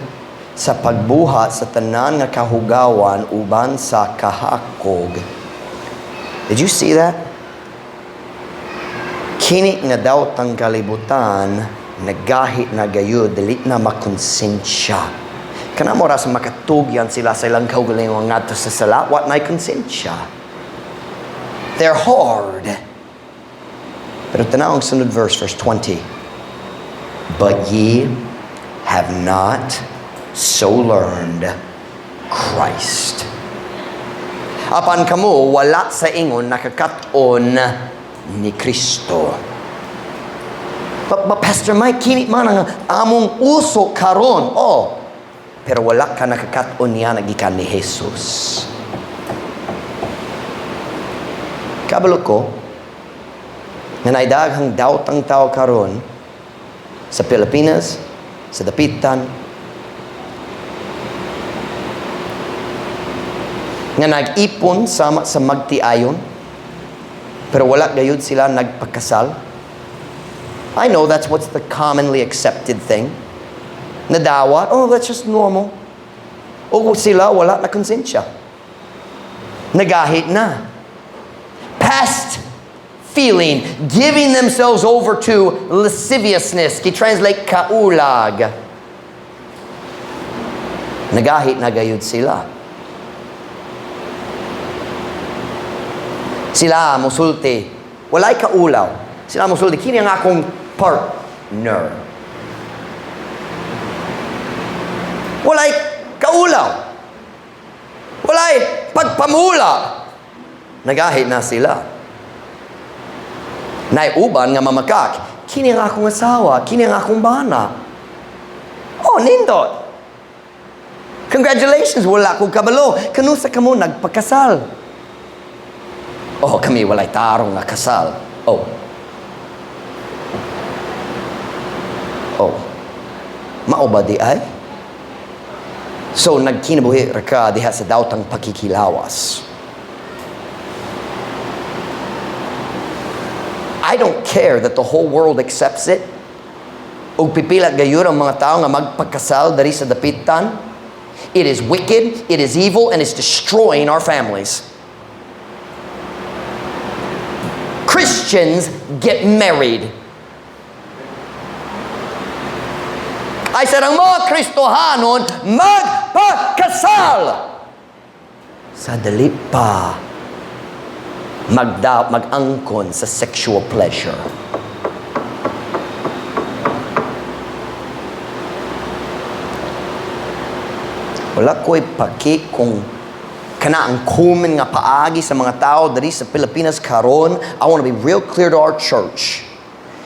sa pagbuhat sa tanan nga kahugawan uban sa kahakog. Did you see that? Kini nga daotang kalibutan nagahi na gayud, dili na makonsensya. Kana mo ra sa makatugyan sila sa ilang kaugalingon ngadto sa sala, wa nay konsensya. They're hard. Pero tanaw ang sunod verse, verse 20. But ye have not so learned Christ. Apan kamo wala sa ingon nakakaton ni Kristo. But Pastor Mike, kini man ang among uso karon. Oh, pero wala ka nakakaton niya nagikan ni Jesus. Kabalo ko, nga naidaghang daotang tao karon sa Pilipinas, sa Dapitan, nga nag-ipon sama sa magtiayon, pero wala gayud sila nagpakasal. I know that's what's the commonly accepted thing. Nadawat, "Oh, that's just normal." O sila, wala na konsensya. Nagahit na. Past feeling, giving themselves over to lasciviousness. Ki-translate kaulag. Nagahit na gayud sila. Sila musulti, walay kaulaw. Sila musulti, "Kini ang akong partner." Walay kaulaw. Walay pagpamula. Nagahit na sila. Nay uban nga mamakak, "Kini ang akong asawa, kini ang akong bana." Oh, nindot. Congratulations, wala ko kabalo. Kanusa kamo nagpakasal? "Oh, kami walay tarong nga kasal." Oh. Oh. Mao ba diay? So, nagkinabuhi ra ka diha sa daotang pakikilawas. I don't care that the whole world accepts it. Ug pipila gayud ang mga tao nga magpakasal diri sa Dapitan. It is wicked, it is evil, and it's destroying our families. Christians get married. I said, ang mga Kristohanon magpakasal. Sa dali pa mag-angkon sa sexual pleasure. Wala ko'y paki kung kana ang common nga paagi sa mga tao diri sa Pilipinas karon. I want to be real clear to our church.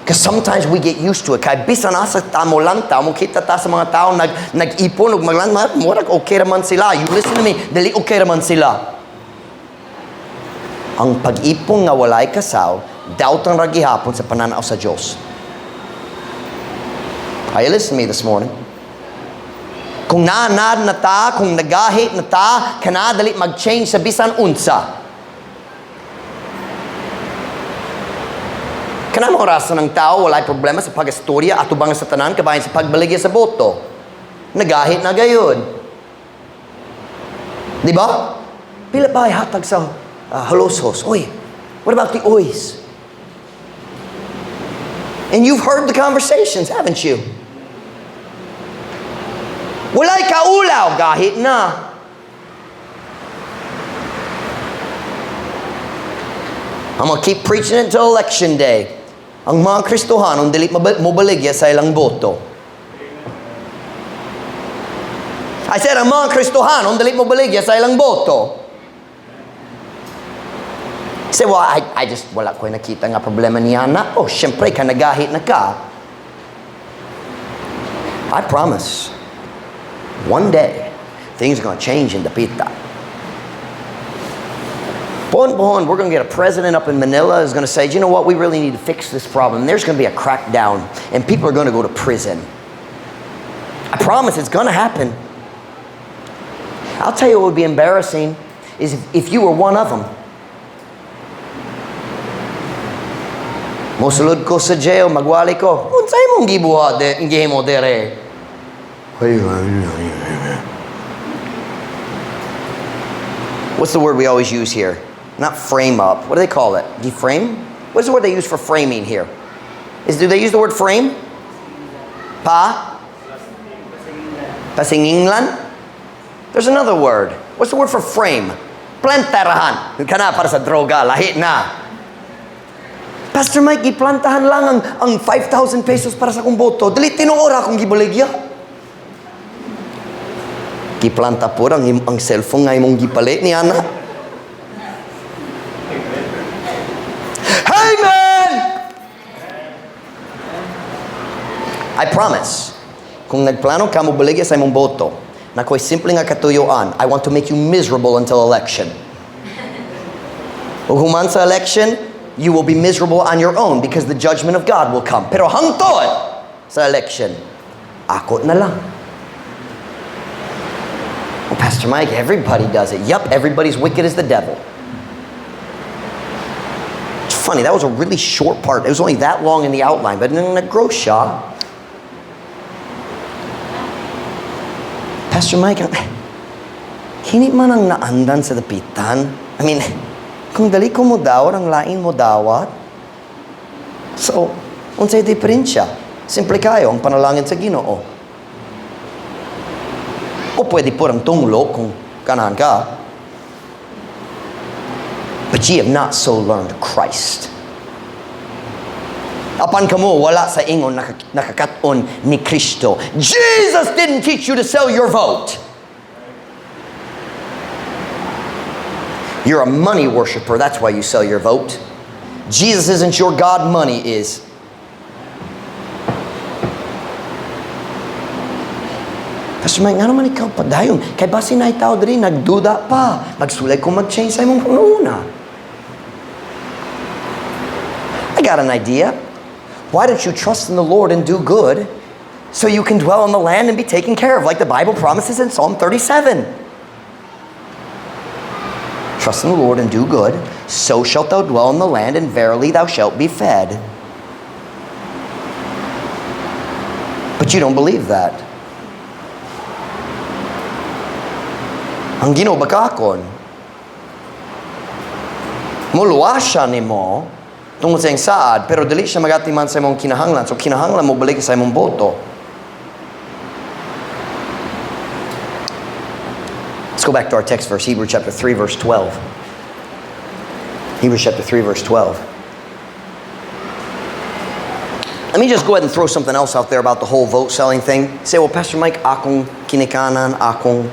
Because sometimes we get used to it. Kay bisan asa ta mo lang ta, mo kita ta sa mga tao nag-ipon ug maglan, murag okay raman sila. You listen to me, dili okay raman sila. Ang pag-ipon nga walay kasal, daotang ra gihapon sa pananaw sa Dios. Are you listening to me this morning? Kung naanad na ta, kung nagahit na ta, kanadali mag-change sa bisan unsa. Kana mga rasa ng tao, walay problema sa pag-istorya atubang sa tanan, kabahin sa pagbaligya sa boto. Nagahit na gayon. Di ba? Pila pa ay hatag sa Jalosjos? Oy, what about the Uys? And you've heard the conversations, haven't you? Walay kaulaw, gahit na. I'm gonna keep preaching it until election day. Ang mga Kristohanon, dili mobaligya sa ilang boto. I said, ang mga Kristohanon, dili mobaligya sa ilang boto. Say, "Well, I just, wala ko nakita nga problema niya na." Oh, syempre, ka nagahit na ka. I promise, one day, things are going to change in Dapitan. Pohon, pohon, we're going to get a president up in Manila who's going to say, "You know what, we really need to fix this problem." There's going to be a crackdown, and people are going to go to prison. I promise it's going to happen. I'll tell you what would be embarrassing is if you were one of them. Mosulod ko sa jail, magwali ko. Unsay mong gibuhat de, gihimo dere? What's the word we always use here? Not frame up. What do they call it? Deframe? What's the word they use for framing here? Do they use the word frame? Pa? Pasinginglan? There's another word. What's the word for frame? Plantarahan. Kana para sa droga, lahi na. "Pastor Mike, giplantahan lang ang 5,000 pesos para sa akong boto. Dili tinuod akong gibaligya." Giplanta po ang cellphone nga imong gipalit ni ana. Amen! I promise, kung nagplano ka mo baligya sa imong boto, na ko'y simple nga katuyuan, I want to make you miserable until election. Ug human sa election, you will be miserable on your own because the judgment of God will come. Pero hangtod sa election, ako na lang. "Well, Pastor Mike, everybody does it." Yup, everybody's wicked as the devil. It's funny, that was a really short part. It was only that long in the outline, but nag-grow siya. Pastor Mike, kini man ang naandan sa dapitan. I mean, kung dali ko mo dawat, ang lain mo dawat. So, unsay diferensya? Simple kayo ang panalangin sa Ginoo. O pwede po ang tunglo kung ganahan ka. But ye have not so learned Christ. Apan kamo, wala sa ingon nakakat-on ni Kristo. Jesus didn't teach you to sell your vote. You're a money worshiper. That's why you sell your vote. Jesus isn't your God. Money is. Pastor Mike, nga naman ikaw padayon? Kay basin na tao diri, nagduda pa. Magsulay kung mag-change sa imong panguna. I got an idea. Why don't you trust in the Lord and do good so you can dwell in the land and be taken care of like the Bible promises in Psalm 37? Trust in the Lord and do good, so shalt thou dwell in the land, and verily thou shalt be fed. But you don't believe that. Ang Ginoo bakakon. Muluwas siya nimo tungod sa iyang saad, pero dili siya magatiman sa imong kinahanglan. So kinahanglan mo balik sa imong boto. Let's go back to our text verse, Hebrews chapter 3, verse 12. Hebrews chapter 3, verse 12. Let me just go ahead and throw something else out there about the whole vote selling thing. Say, "Well, Pastor Mike, akong kinikanan, akong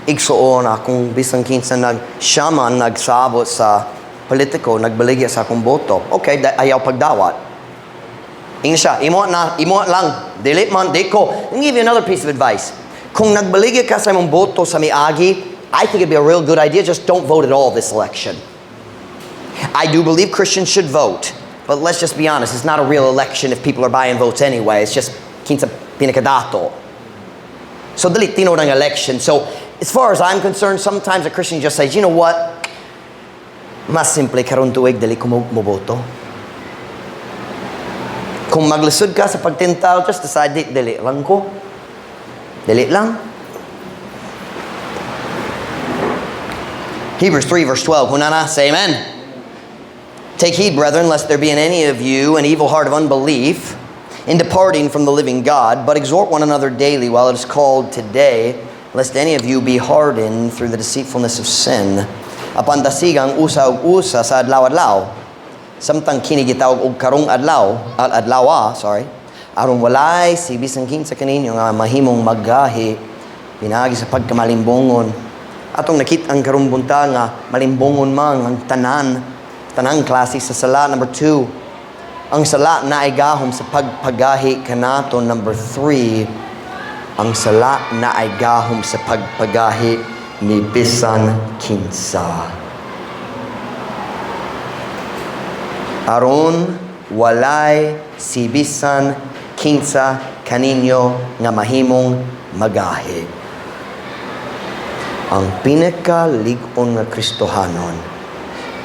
igsuon, akong bisan kinsa nag siya man nagsabot sa politiko, nagbaligya sa akong boto." Okay, ayaw pagdawat. Ingon siya, imo na, imo lang, dili man, di ko. Let me give you another piece of advice. Kung nagbaligya ka sa imong boto sa miagi, I think it'd be a real good idea, just don't vote at all this election. I do believe Christians should vote, but let's just be honest, it's not a real election if people are buying votes anyway. It's just kinsa pinakadato. So dili tinuod ang election. So as far as I'm concerned, sometimes a Christian just says, "You know what? Mas simple karon tuig dili ko moboto." Kung maglisod ka sa pagtintal, just decide, di, dili lang ko. Dili lang. Hebrews 3 verse 12. Kung naa na, say amen. Take heed, brethren, lest there be in any of you an evil heart of unbelief in departing from the living God, but exhort one another daily while it is called today, lest any of you be hardened through the deceitfulness of sin. Apan dasigang usa og usa sa adlaw-adlaw, samtang kini gitawag og karong adlaw, adlawa, sorry, aron walay si bisan kinsa kaninyo nga mahimong maggahi pinaagi sa pagkamalimbongon. Atong nakit-ang karong buntag nga malimbongon man ang tanang klase sa sala. Number 2, ang sala naay gahom sa pagpagahi kanato. Number 3, ang sala naay gahom sa pagpagahi ni bisan kinsa. Aron walay si bisan kinsa kaninyo nga mahimong magahi. Ang pinakalig-on nga Kristohanon,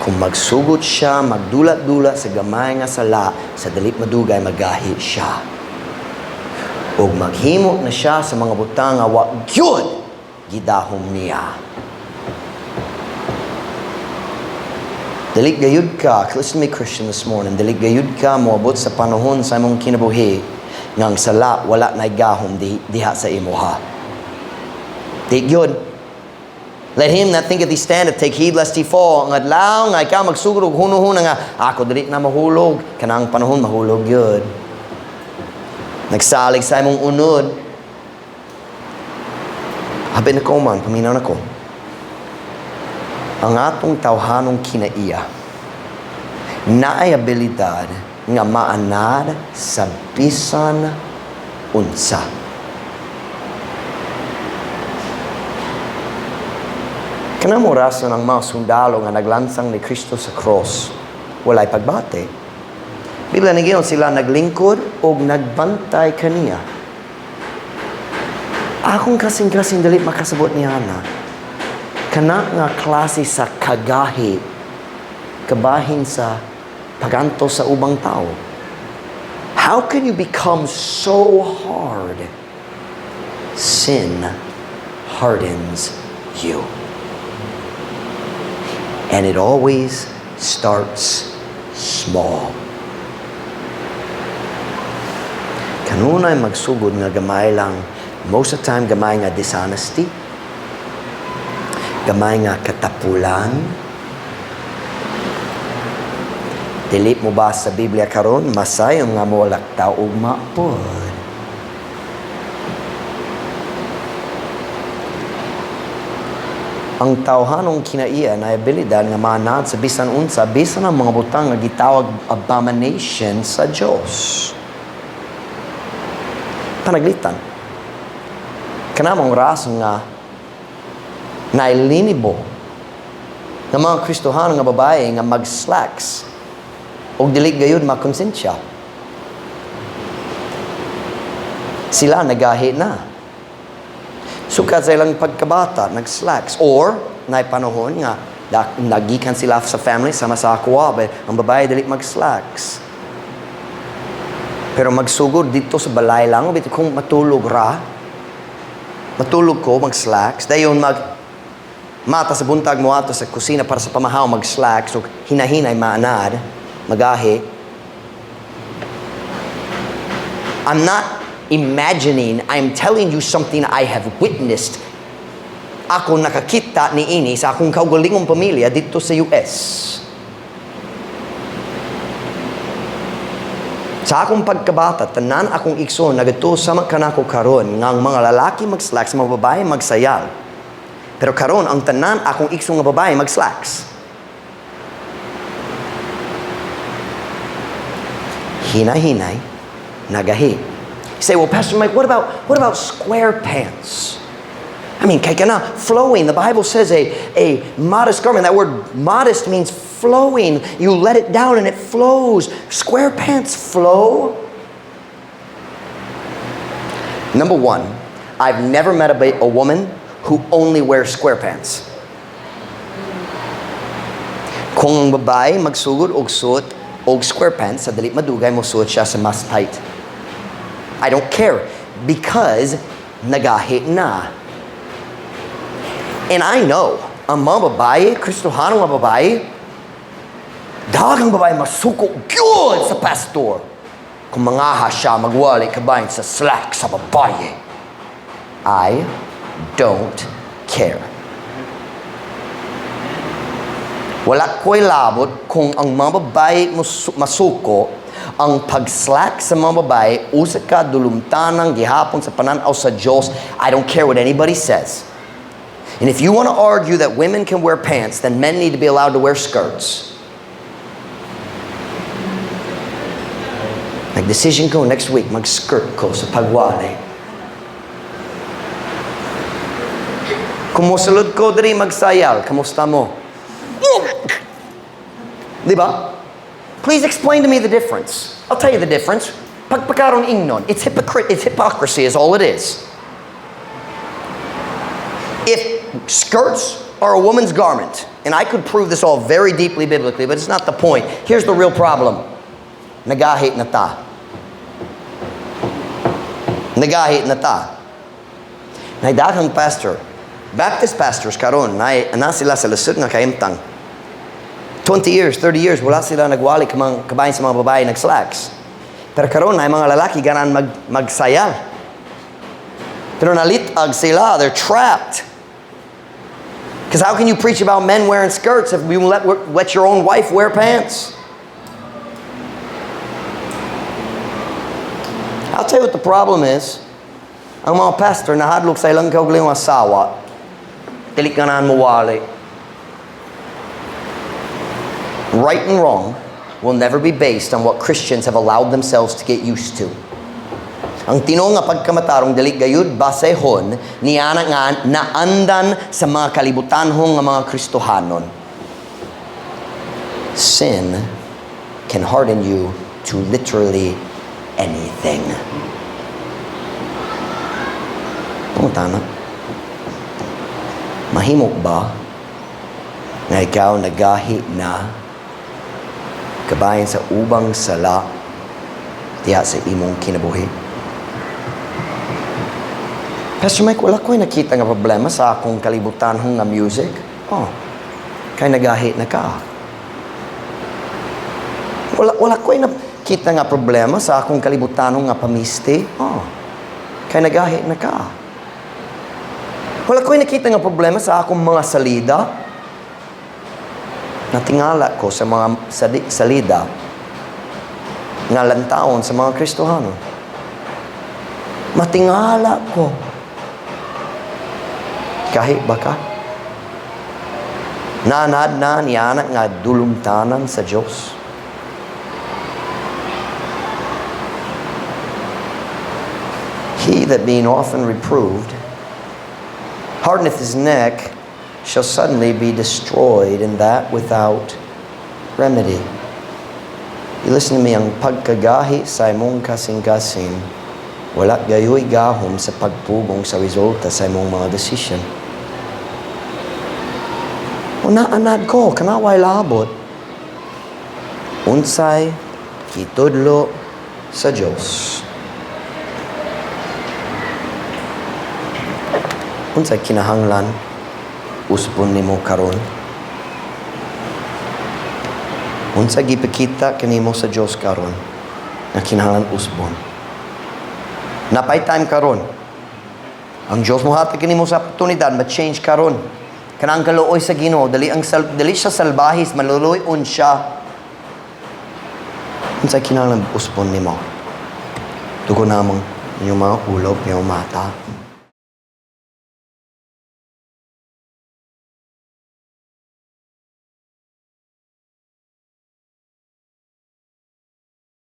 kung magsugot siya, magdulat-dulat sa gamay nga sala, sa dili madugay magahi siya. Ug maghimo na siya sa mga butang nga wa gyud gidahom niya. Dili gayud ka, listen to me, Christian, this morning, dili gayud ka moabot sa panahon sa imong kinabuhi nga ang sala wala nay gahom diha sa imuha. Di gyud. Let him that thinketh he standeth take heed lest he fall. Ang adlaw nga ikaw magsugod og hunuhuna nga ako dili na mahulog, kanang panahon mahulog gyud. Nagsalig sa imong unod. Habi na ko man, paminaw na ko. Ang atong tawhanong kinaiya naay abilidad nga maanad sa bisan unsa. Kanang orason ang mga sundalo nga naglansang ni Kristo sa cross, walay pagbati. Biblia niingon sila naglingkod og nagbantay kaniya. Akong kasing-kasing dili makasabot niya na. Kana nga klase sa kagahi, kabahin sa paganto sa ubang tao. How can you become so hard? Sin hardens you. And it always starts small. Kanunay magsugod nga gamay lang, most of the time gamay nga dishonesty, gamay nga katapulan. Dili mo ba sa Biblia karon masayon nga molaktaw ugma pod? Ang tawhanong kinaiya na abilidad nga maanad sa bisan unsa, bisan ang mga butang nga gitawag abomination sa Dios. Panaglitan. Kanamong rason nga nailinibo ng mga Kristohano nga babae nga mag-slacks o dili gayud makonsensya. Sila nagahi na. Sukad sa ilang pagkabata, nag-slacks. Or, naipanahon nga, nagikan sila sa family, sama sa ako, but ang babae dili mag-slacks. Pero magsugod dito sa balay lang, bito kung matulog ra, matulog ko, mag-slacks, dayon mata sa buntag mo ato sa kusina para sa pamahaw, mag-slacks, so hinahinay maanad, magahi. I'm not imagining, I'm telling you something I have witnessed. Ako nakakita ni ini sa akong kaugalingong pamilya dito sa US. Sa akong pagkabata, tanan akong igsoon, nagatuo sama kanako karon nga ang mga lalaki mag-slacks, mga babae magsayal. Pero karon ang tanan akong igsoon nga babae mag-slacks. Hinay-hinay, nagahi. You say, "Well, Pastor Mike, what about square pants?" I mean, kay kana, flowing. The Bible says a modest garment. That word modest means flowing. You let it down and it flows. Square pants flow. Number one, I've never met a woman who only wears square pants. Kung ang babae magsugod og suot og square pants, sa dili madugay mo suot siya sa mas tight. I don't care because nagahi na. And I know, ang mga babae, Kristohano nga babae, daghang babae masuko gyud sa pastor. Kung mangaha siya, magwali kabahin sa slack sa babae. I don't care. Wala ko'y labot kung ang mga babae masuko, ang pag-slack sa mga babae, usa ka dulumtanang gihapon sa pananaw sa Diyos. I don't care what anybody says. And if you want to argue that women can wear pants, then men need to be allowed to wear skirts. Nag-decision ko next week, mag-skirt ko sa pagwali. Kung mosulod ko diri magsayal, kamusta mo? Di ba? Please explain to me the difference. I'll tell you the difference. Pagpakaron ingnon, it's hypocrisy is all it is. If skirts are a woman's garment, and I could prove this all very deeply biblically, but it's not the point. Here's the real problem. Nagahit na ta. Nagahit na ta. Nagdaghang pastor, Baptist pastors karon, na sila sa lusot nga kahimtang. 20 years, 30 years, wala sila nagwali kabahin sa mga babae nagslacks. Pero karon ay mga lalaki ganan magsayal. Pero nalitag sila, they're trapped. Because how can you preach about men wearing skirts if you let your own wife wear pants? I'll tell you what the problem is. Ang mga pastor nahadlok sa ilang kaugalingong asawa, dili ka na muwali. Right and wrong will never be based on what Christians have allowed themselves to get used to. Ang tinuo nga pagkamatarong dili gayud basehon niana nga naandan sa mga kalibutanhong nga mga Kristohanon. Sin can harden you to literally anything. Pangutana, mahimok ba nga ikaw nagahi na kabahin sa ubang sala diha sa imong kinabuhi? Pastor Mike, wala ko'y nakita nga problema sa akong kalibutan nga music. Oh, kay nagahi na ka. Wala ko'y nakita nga problema sa akong kalibutan nga pamisti. Oh, kay nagahi na ka. Wala ko'y nakita nga problema sa akong mga salida. Natingala ko sa mga salida nga lantawon sa mga Kristohano. Matingala ko. Gahi ba ka? Naanad na niana nga dulumtanan sa Diyos. He that, being often reproved, hardeneth his neck shall suddenly be destroyed, and that without remedy. You listen to me, ang pagkagahi sa imong kasing-kasing, wala gayoy gahom sa pagpugong sa resulta sa imong mga decision. O naanad ko, kanaway labot. Unsay kitudlo sa Diyos? Unsay kinahanglan usbon nimo karon? Unsa gipakita kanimo sa Dios karon nga kinahanglan usbon? Napay time karon. Ang Dios mohatag kanimo sa oportunidad ma-change karon. Kanang kaluoy sa Ginoo, dali siya salbahis, maluluy-on siya. Unsay kinahanglan usbon nimo? Dugo namang inyong mga ulo, inyong mata.